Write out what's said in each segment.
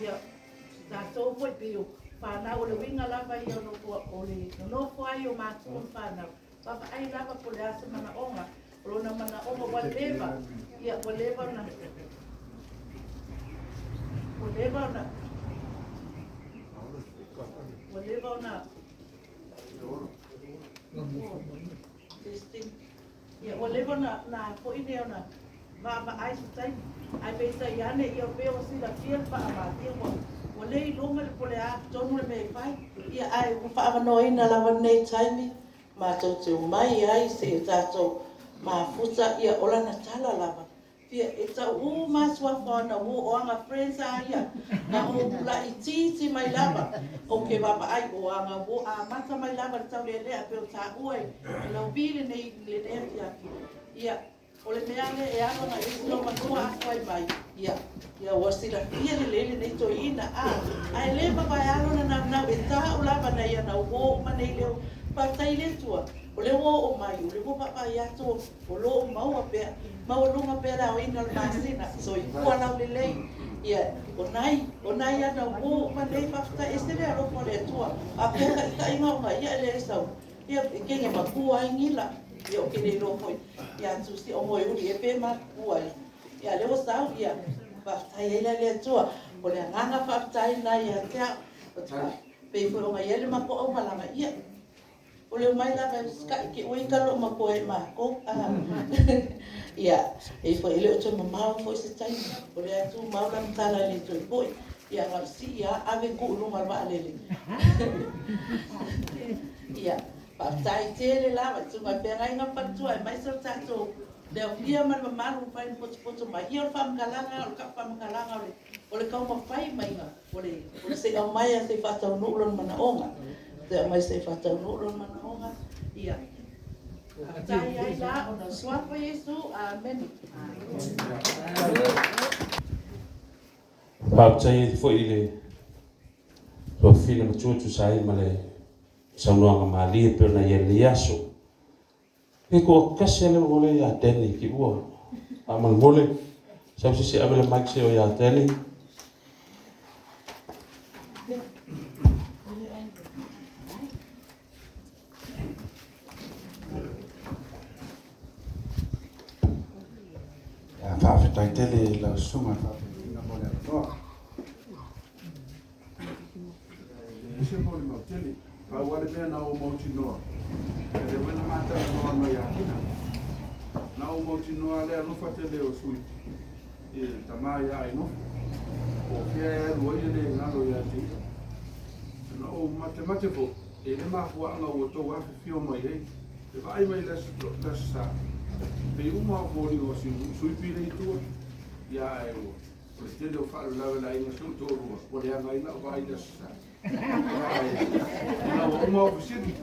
Ia, tatou foi pei o fanau, o le uiga lava ia o le nonofo ai o matua ma fanau, vaavaai lava po o le a se manaoga, o lona manaoga ua leva, ia ua leva ona, ua leva ona, ua leva ona, testing. Ia, ua leva ona na foi nei ona vaavaai se taimi, ae peitai ane, ia pei ua silafia le faamatia ua le iloga le po o le a tonu le mea e fai. Ia, ae ua faaavanoaina lava lenei taimi matou te omai ai seia tatou mafuta. Ia, o lana tala lava, Ia, e tau uma suafa o ana uo, o aga friends a ia, na ou laitiiti mai lava, ou te vaavaai, o aga uo amata mai lava i le taulealea, e pei ona taua e Lauvi lenei afiafi. Ia, o le mea lea e alu agai i isi loomatua a tuai mai, ia, ia ua silafia lelei lenei toeaina, a, ae le vavaea lona naunau, e tau lava nai ana uo uma nei leo. Faafetai i le Atua, o lea ua oo mai, o lea ua vaavaai atu o lo o maua pea, maualuga pea le aoina o le masina, soifua laulelei. Ia, o nai, o nai ana uo uma nei, faafetai, ese le alofa o le Atua. A pea taitaiga ona ia e le sau, ia, e kege matua ai gila. Ia, ou te le iloa foi ia Tusi o moe uli e pe matutua ai. Ia, lea ua sau, ia, faafetai ai la i le Atua. O le agaga faafetai lena ia te au. Pei foi ona i ai le matou aumalaga, ia, O le omai lava e usitai ke ui ka loo matua e makou a ia e foi e le o toe mamao foi se taimi o lea e tumau lana tala e le toe foi ia na o le sii lava ave tuu i luga o le vaalele ia faafetai tele lava i susuga i feagaiga ma faletua aemaise o le tatou le aofia ma le mamalu ua mafai ona potopoto mai. Ia o le faamatalaga o le kau faamatalaga o le o le taumafai maiga o le o le se i aumai lava se i faataunuu lona manaoga, se i aumai se i faataunuu lona manaoga. Ia, faafetai ai la ona o le Suafa o Iesu. Amene. Faafetai ai foi i le tuafafine matua e tusa ai ma le saunoaga malie pei ona i ai lenei aso. Pe toatasi lava le avanoa lea ia Danny i ua. Faamolemole, sau se isi e ave le mic seia oo ia Danny. Ia, faafetai tele i lau susuga i le faafeagaiga mo le avanoa. E leai se molimau tele, pau lava le mea na ou mautinoa, o lea foi na ma talanoa mai ia Kina, na ou mautinoa le alofa tele o Suipi i le tama ia Ainofo, po o fea e alu ai e le galo ia te ia. Na ou matemate foi, e i ai le mafuaaga ua outou afifio mai ai, e vaai mai i le Aso Sa, pei uma lava o foliga o Suipi lea i tua, ia ae ua O le tele o faalavelave i le aiga si ou toalua, ua leaga ai lau vaai i le Aso Sa. Ae ina ua uma ou fesili,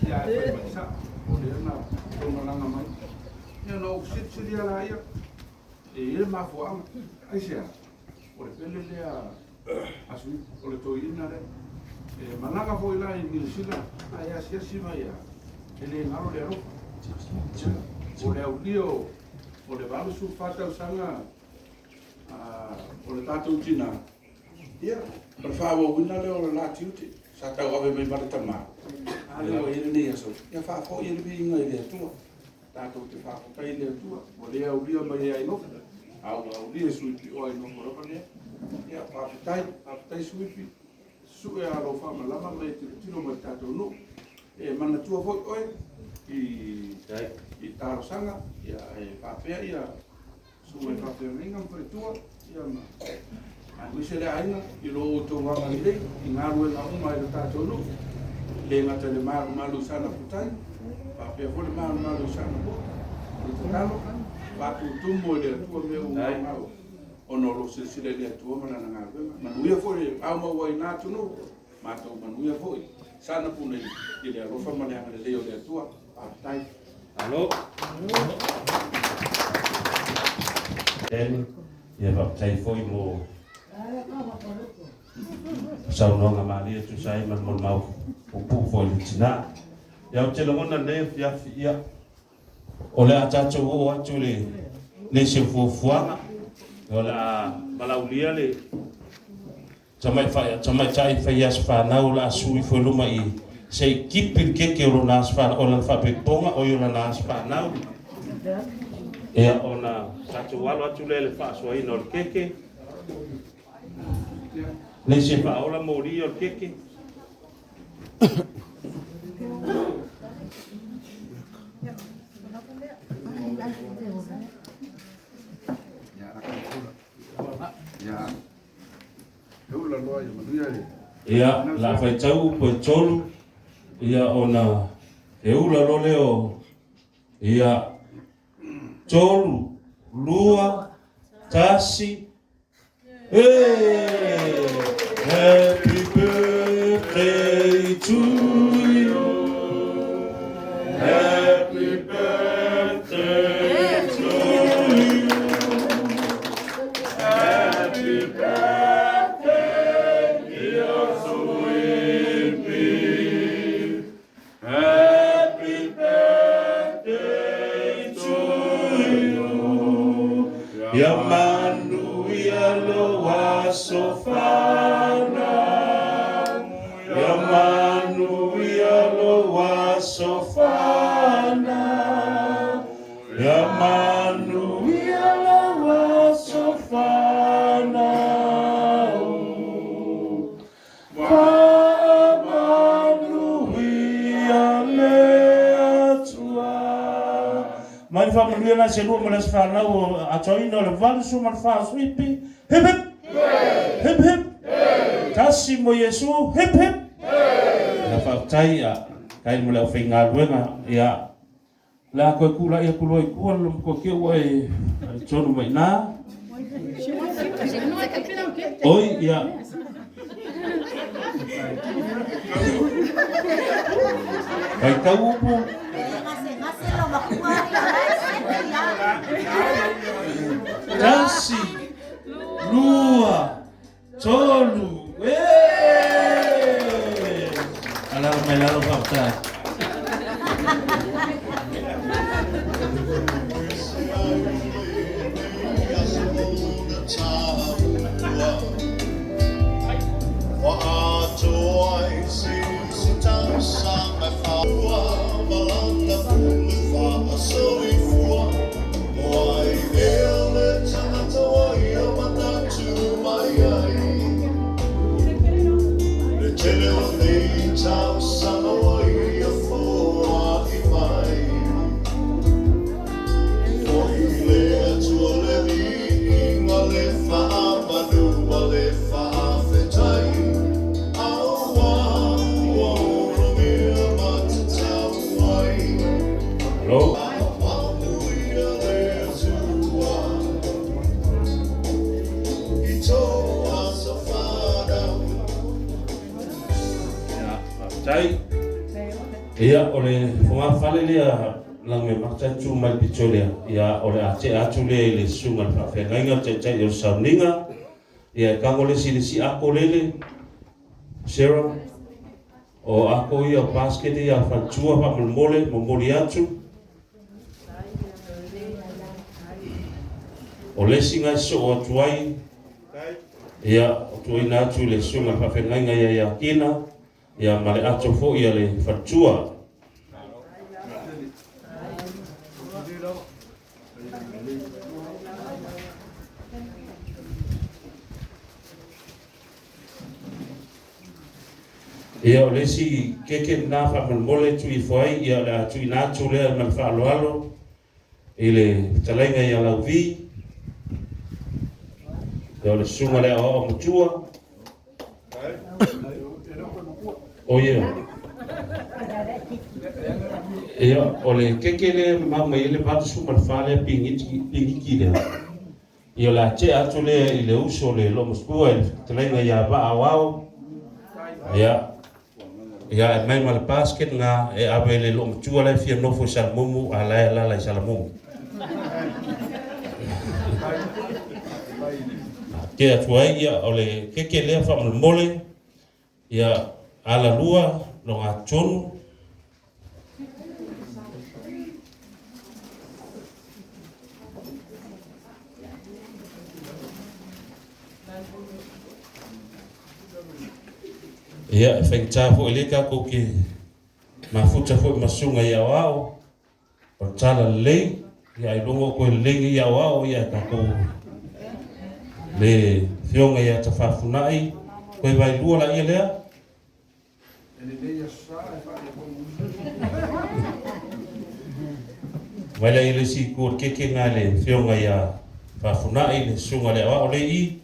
ia ae fai mai sao, o lea na outou malaga mai. Ia ona ou fesilisili lava laia, e i ai le mafuaaga. Aisea? O le pele lea a Suipu, o le toeaina lea. E malaga foi la i Niu Sila, ae asiasi mai lava, e le galo le alofa. O le aulia o le 84 tausaga O le tatou tina, ia, o le faaauauina lea o le la tiute sa tauave mai ma le tama, a lea ua i ai lenei aso, ia faafoi ai le viiga i le Atua. Tatou te faafetai i le Atua ua le aulia mai e Ainofo, a ua aulia e Suipi o Ainofo lava lea. Ia, faafetai, faafetai Suipi, susue lava lou faamalama ma e tilotilo mai i le tatou nuu. E manatua foi oe i talosaga, ia, e faapea ia Susuga i faafeagaiga ma faletua, ia ma aemaise le aiga i lo outou agalelei i galuega uma i le tatou nuu, e le gata i le malumalu i Saanaputai, faapea foi le malumalu i Saanaputa. O le tatalo, faatutumu e le Atua mea uma gaugau, ona o lo o silasila i le Atua ma Lana galuega. Manuia foi le aumau ai i na atunuu, matou manuia foi Saanapu nei i le alofa ma le agalelei o le Atua. Faafetai. Malo. Danny, ia faafetai foi mo saunoaga malie e tusa ai ma le molimau puupuu foi i le tina. Ia, ou te lagona lenei afiafi, ia, o le a tatou oo atu i le nisi o fuafuaga, o le a valaulia le Tamaitai fai aso fanau o le a su ifo i luma i i se i kipi le keke o lona aso fanau, o lana faapepoga, oi o lana aso fanau. Ia, ona tatou alo atu lea i le faasoaina o le keke. Le isi e faaola moli o le keke. Ia, o le a faitau upu e tolu, ia ona e ula loa lea o, ia, tolu, lua, tasi, e! Happy birthday to you. Happy birthday to you. Happy birthday, dear Suipi. Happy birthday to you. Ia manuia lou aso fanau. Ia manuia lou aso fanau. Ia manuia lou aso fanau. Faamanuia le Atua. Mai le faamanuia la se lua ma le aso fanau o atoaina o le 84 o Suipi. Hip hip! Hip hip! Tasi mo Iesu. Hip hip! Ia faafetai ia kai mo le aufaigaluega ia o le a toe tulai atu loa i tua le matua te ua e tonu mai i ina. Oi ia Faitau upu. Tasi, lua, tolu, ee! Alala mai lalo faafetai. Hello. Ia, faafetai. Ia, o le fogafale lea lang e mata tu mai pito lea. Ia, o le a tea atu lea i le susuga i le faafeagaiga, le taitai o le sauniga. Ia, e tago le isi i le isi ako lele. Sarah, o ako ia o basket ia a faletua faamolemole, momoli atu. O le isi na e sosoo atu ai, ia, o tuuina atu i le susuga i le faafeagaiga ia Iakina, ia ma le ato foi a le faletua. Ia, o le isi keke lena faamolemole e tuu ifo ai, ia o le a tuuina atu lea ma le faaaloalo i le fetalaiga ia Lauvi, ia o le susuga i le aoao matua. O ia. Ia, o le keke lea e mamao mai ai le 84 lea pigiti, pigiki lea. Ia o le a tea atu lea i le uso o le loomatua i le fetalaiga ia Vaa Aoao. Ia, ia e mai ma le basket na e ave i le loomatua la e fia nofo i Salamumu a la e alala i Salamumu. Tea atu ai, ia, o le keke lea faamolemole, ia, alalua, logatonu. Ia, e faigata foi lea tatou te mafuta foi ma susuga i aoao o le tala lelei, ia ailoga o toe lelei nei aoao ia tatou le afioga ia Tafafunai, toe vailua laia lea. E lelei Aso Sa ae faaletonu. Vai laia le isi itu o le keke lena i le afioga ia Fafunai, le susuga i le aoao lea i i.